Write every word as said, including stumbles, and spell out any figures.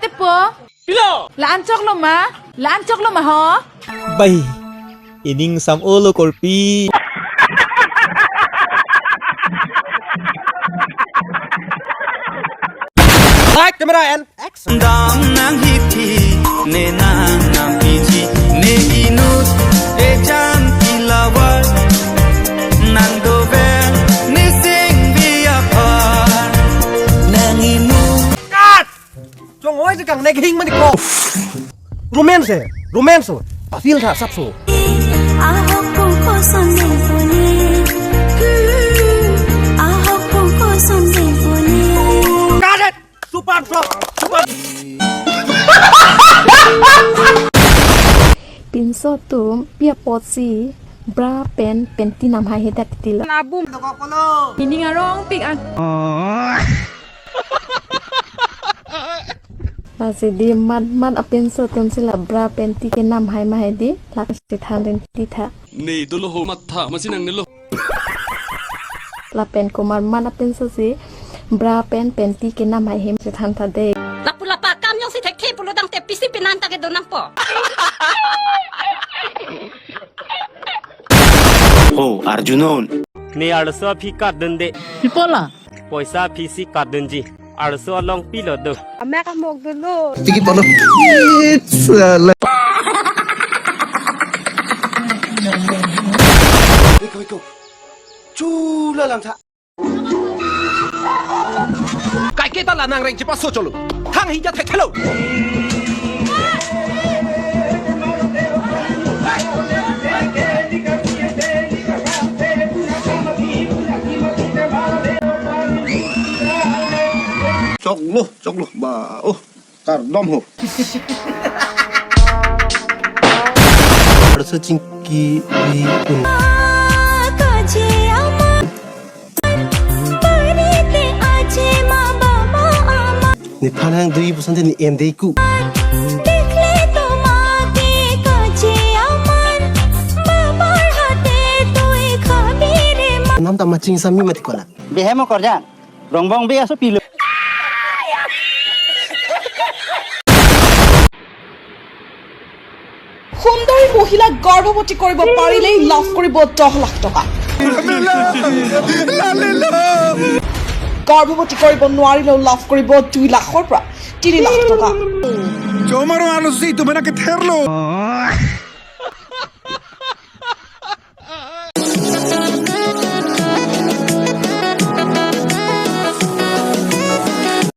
Tepo. Pilo. La-an choklo ma? La-an choklo ma ho? Bai. Ining sam olo korpi. Light, camera, and action. Dam nang hithi, ne nang nam piji, ne inut, ejan pilawar, nang dover, ne sing biapar, nang inut. Cut! Chong oi je kang nek hing mani ko. Romance, romance. Feel tha sap so. Ahok pungko sondeng puni. Hmm. Ahok pungko sondeng puni. Got it. Super shot. Super. Pinso atum pi apotsi bra pen panty nam haihedet titilo. Labum. Ining arongpik an. Lasi di mat mat apinso atumsi la bra panty kenam hai ma hedi, lasi than rin ti tha. Ne dolo ho matha masi nangnelo. Lapen komat mat apinsosi bra pen panty kenam hai hem si than tha de. Lapu lapa akam jongsi thekthe pulo tangte pisi pinan ta kedo nangpo. Oh, Arjunon. Ne arloso aphi katdunde. Pipola. Poisa aphisi katdunji. Arloso along pilo do. Amek amok dolo. Tiki polo. Salah. Iko, iko. Chula lang tha. Kaiketa la nangreng chepaso cholo. Thang hingja thekthelo. Choklo, choklo, ba, oh, kardom ho. Arloso chingki di un. Nephan hang dui pusante ne-en dei ku. Nam ta maching sami mati kola. Behem korja. Rongbong be aso pilo. সুন্দৰী মহিলাক গৰ্ভৱতী কৰিব পাৰিলেই লাভ কৰিব দহ লাখ টকা। গৰ্ভৱতী কৰিব নোৱাৰিলেও লাভ কৰিব দুই লাখৰ পৰা তিনি লাখ টকা। Chomaro ano si tu mana ketherlo.